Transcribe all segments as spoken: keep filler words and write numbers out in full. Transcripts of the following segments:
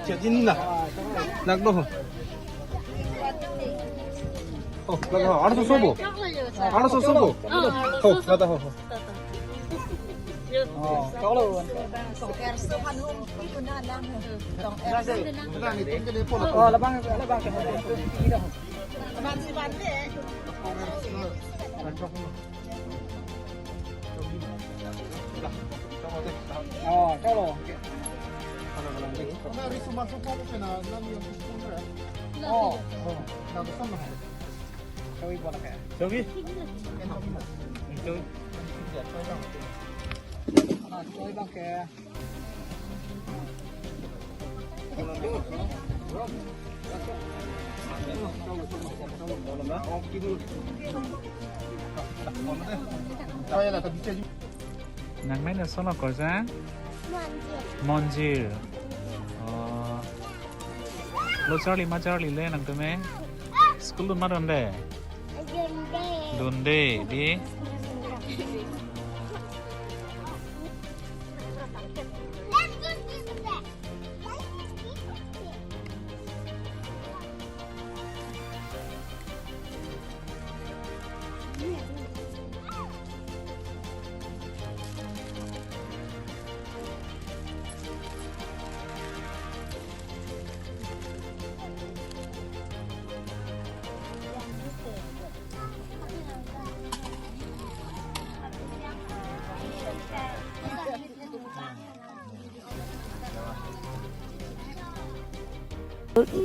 Jadi ni lah. Nak doh. Oh, nak doh. Ada susu bu? Ada susu bu? Oh, kata ho. Oh, kalau. Oh, labang, labang. Oh, kalau. Oh, oh. Sawi bola kaya. Sawi. Sawi. Ah, sawi bang kaya. Nangmen ason lo korjang? Monjir. Oh. Lo charli ma charlile nangtum? School dun ma dunde? Dunde, dei.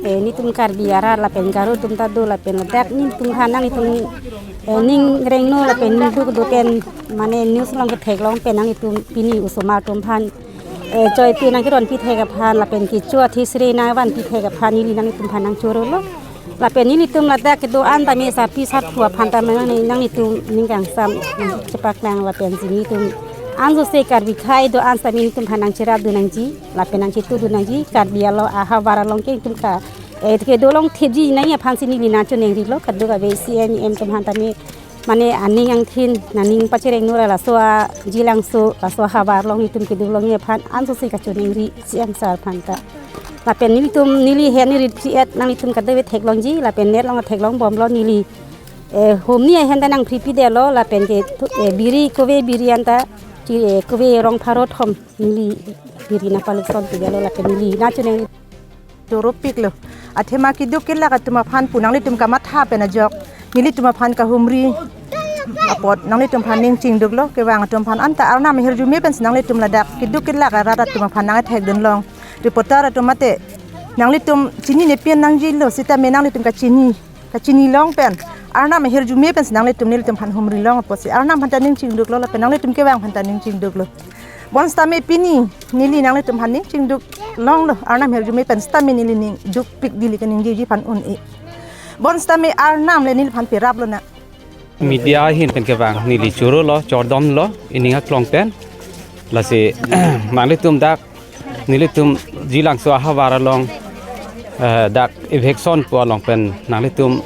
Eh, netum Karbi arat lapen Garo atum ta do lapen ladak netum aphan nanglitum, eh, ning rengno lapen ning duk do pen mane news along ketheklong pen nanglitum pini osomar atum aphan, eh, choi pi nangkeron pithek aphan lapen kecho athe sre nangvan pithek aphan neli nanglitum aphan nangchorolo. Lapen nelitum ladak kedo-an tame sarpi sarpo aphan tame nang, nanglitum ning kangsam chepaklang lapen si netum ansose Karbi akhei do-an tame netum aphan nangcherap dun nangji lapen nangchetu dun nangji. Karbi alo ahavar along ke netum ka, eh, kedo longthipji nangji aphan si neli nangchoningrilo, kadokave C M, E M atum aphan tame mane aning angthin, nangning pachereng nura laso a Jilangso, laso ahavar along netum kedo longji aphan ansose kachoningri C M sir aphan ta. Lapen nelitum, neli ahin neli ri-et nanglitum kadokave theklongji, lapen net along theklong bomlo neli. Eh, humni ahin ta nangpri pidetlo, lapen ke, eh, biri kove biri anta, chi, eh, kove rong pharo thom neli biri nangpaluk son pidetlo, lapen neli nangchoningri. Choropiklo. Athema keduk kelak atum aphan pu nanglitum kamatha pen ajok nelitum aphan kahumri apot nanglitum aphan ning chingduklo. Kevang atum aphan anta Arnam ahirjume pensi nanglitum ladak keduk kelak arat atum aphan nangthekdunlong. Reporter atum mate nanglitum chinine pen nangjilo sitame nanglitum kachini, kachini long pen Arnam ahirjume pensi nanglitum nelitum aphan humri long apotsi Arnam aphan ta ning chingduklo lapen nanglitum kevang aphan ta ning chingduklo. Bonsitame pini neli nanglitum aphan ning chingduk longlo, Arnam ahirjume pen sitame neli ning dukpik, neli kaningjiji aphan un-e. Bonsitame Arnam le neliphan peraplonang. Media ahin pen kevang neli chorolo, chordomlo, ining aklong pen. Lasi nanglitum dak nelitum Jilangso ahavar along, eh, dak eviction pu along pen nanglitum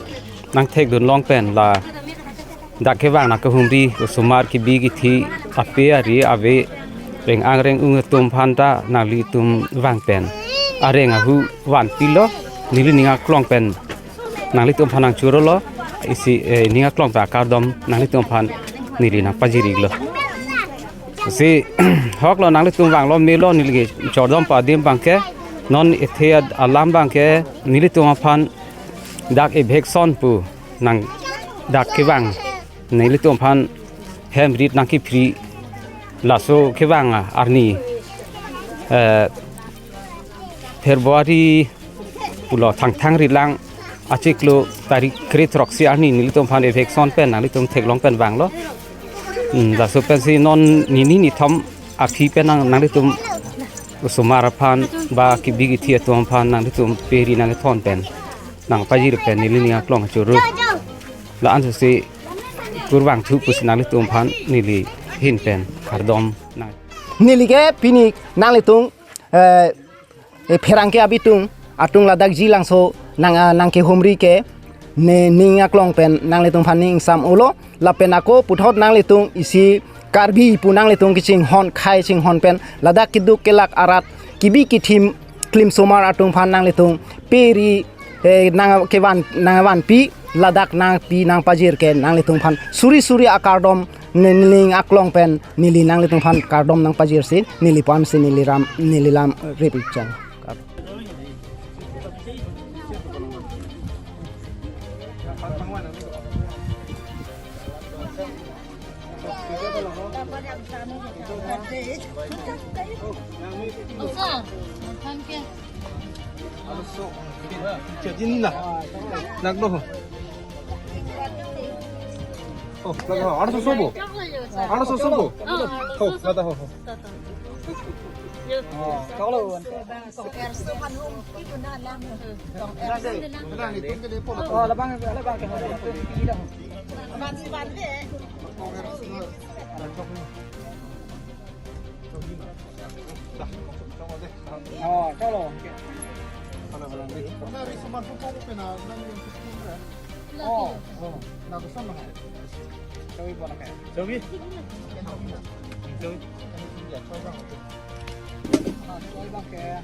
nangthekdunlong pen ladak kevang nangkahumri osomar kebi kethe ape ari ave reng-ang reng-ung atum aphan ta nanglitum vang pen areng ahu vanpilo, neli ning aklong pen nanglitum aphan nangchorolo, isi, eh, ning aklong pen akardom nanglitum aphan neli nangpajirilo. Si hoklo nanglitum vanglo melo neli chordom pu adim abangke non ethe alam abangke nelitum aphan dak eviction pu nang dak kevang nelitum aphan hem rit nangkephri laso kevang arni, eh, February pulo Thangthang rilang achiklo tarik kre throksi arni nelitum aphan eviction pen nanglitum theklong pen vanglo. Hmm, laso pensi non nini nithom aphi pen nang nanglitum osomar aphan ba kebi kethe atum aphan nanglitum peri nangkethon pen nangpajir pen neli ning aklong choro. La ansose kurvangthu pusi nanglitum aphan neli ahin pen kardom nang. Neli ke pini nanglitum, eh, eh, pherangke abitung atung ladak Jilangso nang, ah, nangkehumri ke ne ning aklong pen nanglitum aphan ning ingsam-olo, lapen ako puthot nanglitum isi Karbi pu nanglitum kachinghon, khei chinghon pen ladak keduk kelak arat kebi kethim klimsomar atum aphan nanglitum peri, eh, nang kevan, nangvanpi, ladak nangpi nangpajir ke nanglitum aphan suri suri akardom ne ning aklong pen neli nanglitum aphan kardom nangpajirsi neli pu-an si neli ram, neli lam rip-ik chang. Jadi na. Nagdo. Oh, nagdo. Ada susu bu? Ada susu bu? Oh, nada ho. Oh, kalau. Oh, labang, labang. Oh, chalo. Oh, oh. Chawi bola kaya. Chawi? Chawi. Ah, chawi bang kaya.